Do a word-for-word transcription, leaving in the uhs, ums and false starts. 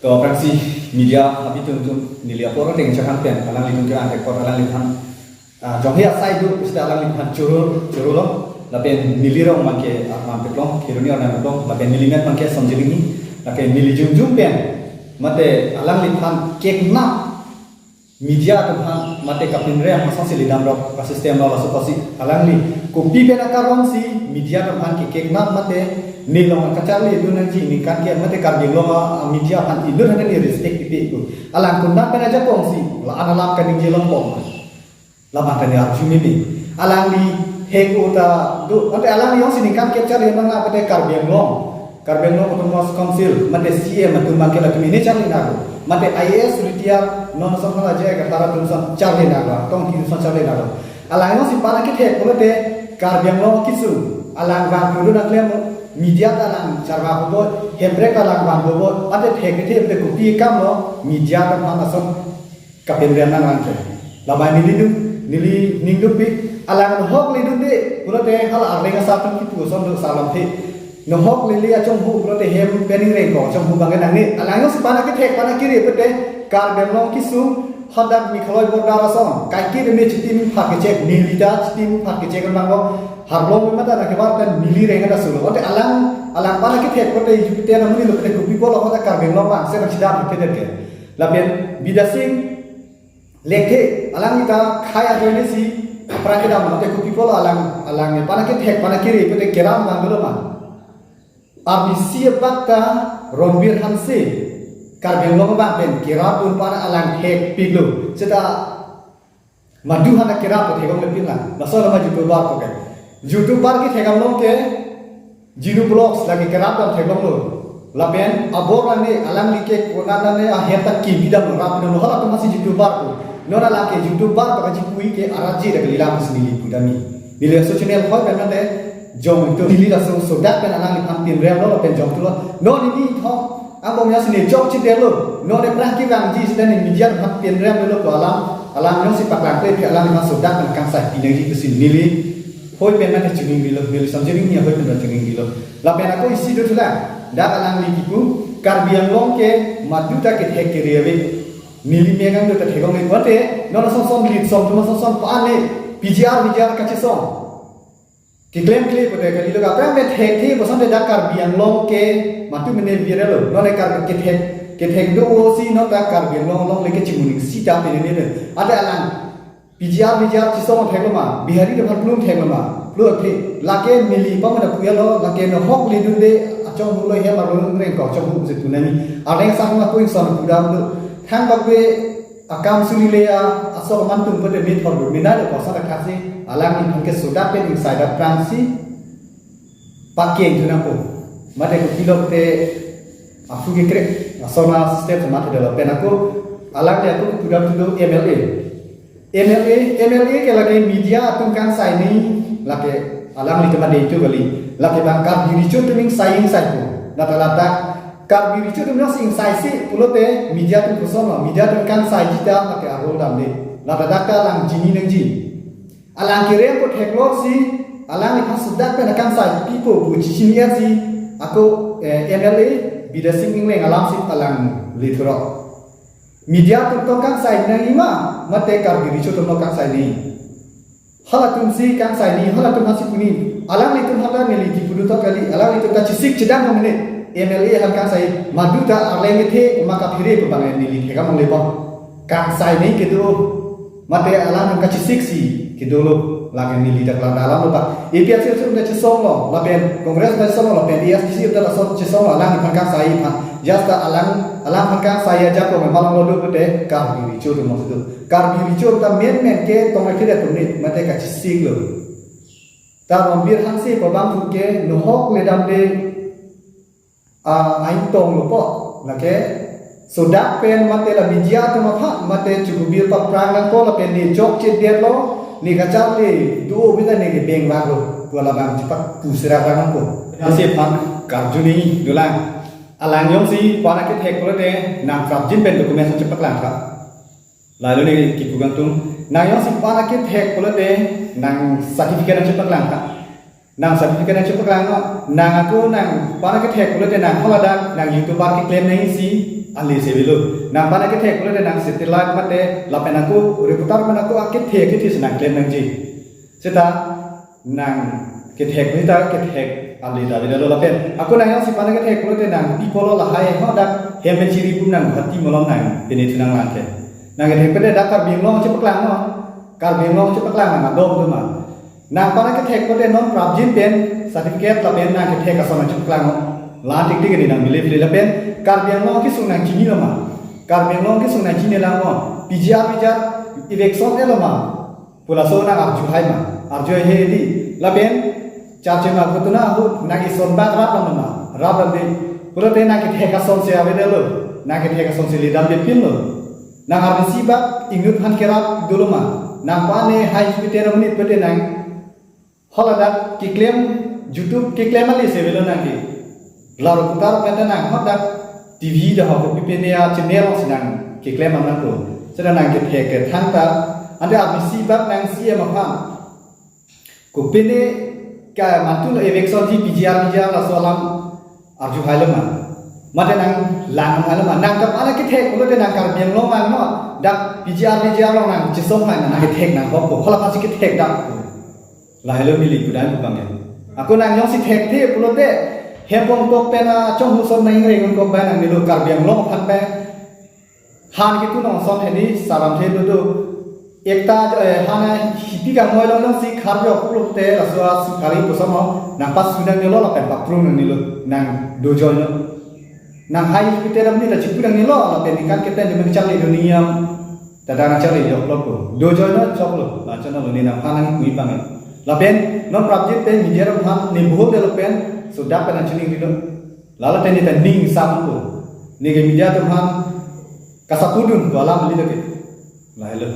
To aphrangsi media abitung tum neli apor ateng chakhan pen alanglitum ke angke apor alangliphan, ah, jonghe asai do pusi alangliphan choro choro lo, lapen neli rong abangke Arman Teklong, Kheroni Arnam Teklong, lapen neli met abangke Somjir Inghi, lapen neli jongjong pen mate alangliphan keknap media atum aphan mate kapinrem asonsi ledamrok asystem lo, laso apotsi alangli kopi pen akaron si media atum aphan kekeknap mate nelong kacharli dun nangji ningkan ke mate Karbi Anglong a, a media aphan inut aphan ne respect pipe ko. Alang kundan pen ajakong si la-an alam kaningje longbom. Labang kani arju mini. Alangli heko ta do, mate alangli jongsi ningkan kep charli nang la mate Karbi Anglong, Karbi Anglong Autonomous Council, mate C M atum abangke latum ini charli nang lo. Mate I A S retire non ason hala jai katara atum ason charli nang lo, tongki atum ason charli nang lo. Alang jongsi pana kethek pulote Karbi Anglong kisung alang vang pudun aklem media ta alang charva hobo, Hemprek ta alang vang hobo, ate thek kethe te kopi akam lo media ta aphan ason kapinrem nang abangke. Labang neli dun, neli ning dun pi, alang hok ledunde pulote hala arleng asap atum kipu ason do salam phe. Nohok lele achonghu pulote hem pen ingreng ko achonghu abangke nangne. Alang jongsi pana kethek pana kere pute Karbi Anglong kisung hadak Meghalaya border ason kaike de me chitim phat kechek, neli ta chitim phat kechek abang ko harlong mata na kebar pen neli reng ada solo. Ote alang, alang pana kethek pute jupite na muni lo pute kopi pulo hadak Karbi Anglong abang se nang chidam pute ke. Lapen Bidya Sing Lekthe, alangli ta khei ajoine si aphrang kedam mate kopi pulo alang, alang ne pana kethek pana kere pute keram abang dolo ma. Arnisi abak ta Ronbir Hanse Karbi Anglong abang pen kerap un pana alang thekpiklo. Seta madu aphan kerap thek-ong lepin lang. Laso nama YouTuber ko ke. YouTuber kethek alam ke Jinu Vlogs lake kerap dam theklonglo. Lapen abor lake alangli ke konat lake ahem ta kim pidam lo, rap pidam lo, hala atum aphansi YouTuber ko. Non alangke YouTuber ko kachipu ke arat ji dak lilang si neli pudam ni. Neli laso channel hoi pen mate jong tu neli laso sodak pen alangliphan pinrem lo lapen jong tu lo. Non neli thom angbong jongsi ne jok chidetlo. Non ne prang kevangji sita ne media aphan pinrem lo ko alam. Alang jongsi paklang kle phi alangliphan sodak pen kangsai pinangji pusi neli hoi pen mate chiningrilo, neli Somjir Inghi ahoi pen chiningrilo. Lapen ako isi do thulang, dak alangli kipu, Karbi Anglong ke madu ta kethek kere ave. Neli megang do ta thek-ong le mate, non ason son lit song, non ason son pa ne, P G R, V G R kachesong. Keklem kle pute kalilo ka, aphrang pen thekthe, bosan de dak Karbi Anglong ke, madu mene viral lo, non ne Karbi kethek, kethek do o si, non ta Karbi Anglong along le ke chimuning sita pene ne. Ate alang, P G R, V G R chesong theklo ma, Bihari de phan plum theklo ma, plum the, lake neli pa mana puya lo, lake nohok ledunde, achonghu lo hem arlo reng ko, achonghu se punani. Arleng sa ma ko inson pudam lo, thang bakbe akam suri le ya, asok mantum pute me thor lo, mina de ko sa ta khasi, alangliphan ke sodak pen ingsai dak aphrangsi, pakeng thu nangpo. Mate kopilo te aphu kekrek, asona step mate dolo pen ako, alangli ako pudam tu do M L A. M L A, M L A ke lake media atum kangsai ni, lake alangli tema de itu kali. Lake bang Karbi Recho atum ingsai ingsai po. Lata lata Karbi Recho atum jongsi ingsai si pulote media atum koson lo, media atum kangsai jita lake arlo damde. Lata dak ta alang chini nangji. Alang kerem ko theklor si, alangliphan sodak pen kangsai pipo pu chichini si, ako, eh, M L A Bidya Sing Engleng alam si alang lithurok. Media atum tong kangsai nangji ma, mate Karbi Recho atum tong kangsai nangji. Halatum si kangsai nangji, halatum aphansi pu nangji. Alanglitum aphan ta neli kipu do to kali, alanglitum ta chesik chedam ko mene. M L A aphan kangsai, madu ta arleng kethe, ma kaphere pu bang neli thekam le bang. Kangsai nangji kedo. Mate alang kachesik si kedolo, lake neli dak lang alam lo ba. A P H L C atum ta chesong lo, lapen Congress ta chesong lo, lapen A S D C ta laso chesong lo, alangliphan kangsai aphan. Just ta alang, alangphan kangsai ajakong malom lo do pute Karbi Recho atum lo do. Karbi Recho ta men men ke tong le kede atum ni, mate kachesik lo. Ta Ronbir Hanse pu abang phu ke nohok ledamde, ah, ain tong lo po, lake sodak pen mate la media atum aphan mate chukubir paprang nangpo lapen ne jok chedet lo, ne kacharli do bita ne kebeng vang lo, pu labang chepapu sera vang nangpo. Hanse aphan karju nangji dolang. Alang jongsi pana kethek pulote nang prapjin pen document chepaklang tha. Lalu ne kipu kangtung, nang jongsi pana kethek pulote nang certificate nang chepaklang tha. Nang certificate nangchepaklang non, nang ako nangphan akethek pulote nang haladak nang YouTuber keklem nangji ale si avelo. Nangphan akethek pulote nang satellite mate lapen ako reporter pen ako akethe akethe si nang klem nangji. Seta nang kethek pulote kethek ale ta avedetlo lapen ako nang jongsi phan akethek pulote nangpi apotlo lahai hadak hem pen chiri pu nang Guwahati malom nang pine thu nanglang ke. Nang kethek pulote dak Karbi Anglong chepaklang non, Karbi Anglong chepaklang nang adom do ma. Nangphan akethek pulote non prapjin pen certificate lapen nang kethek ason nangchepaklang non. La thik thik ni nang believe le lapen Karbi Anglong kesung nangchinilo ma. Karbi Anglong kesung nangchinilang non. PGR VGR eviction etlo ma pu laso nang arjuhai ma. Arjuhai he di. Lapen charche ma kutuna ahut nang ison bak rap lang ma. Rap lang di. Pulote nang kethek ason si avedetlo. Nang kethek ason si ledam de pinlo. Nang arnisi bak inut aphan kerap dolo ma. Nangphan ne hai Jupiter amonit pulote nang haladak keklem YouTube keklem ale si avelo nang ke. La reporter pen nang hadak TV dak ho kopi pen ya channel si nang keklem nangkok. Seta nang kethek kethang ta ante arnisi bak nang CM aphan kopine ka mantu lo eviction ji PGR VGR laso alam arjuhailo ma. Mate nanglang hailo ma. Nang kaphan akethek pulote nang Karbi Anglong lang non. Dak PGR VGR along nang chesong hai nang kethek nang hokpo. Hala pasi kethek dak. Lahelo mili kudai bupang ya. Ako nang jongsi thekthe pulote hempong tok pen achong huson nang ingreng kok bai nangnelo Karbi Anglong aphan bai. Han kitu nong son hedi saram the do do. Ekta jo, eh, hana hipi kangmoi long jongsi khar jo pulote laso a sukari puson nang pasu nangnelo lapen paprung nangnelo nang dojoino. Nang hai Jupiter amonit ta chipu nangnelo lapen ningkan keten de mengchang le do niyam. Tada nangchang le joklo ko. Dojoino joklo. Lachono lo ne nangphan nangkipi bang. Lapen non prapjin pen media atum aphan ne bohol de lapen so dak pen nangchiningrilo. Lalo teni ta ning sam ko. Ne ke media atum aphan kasapudun ko alam ali lagi. Lahelo.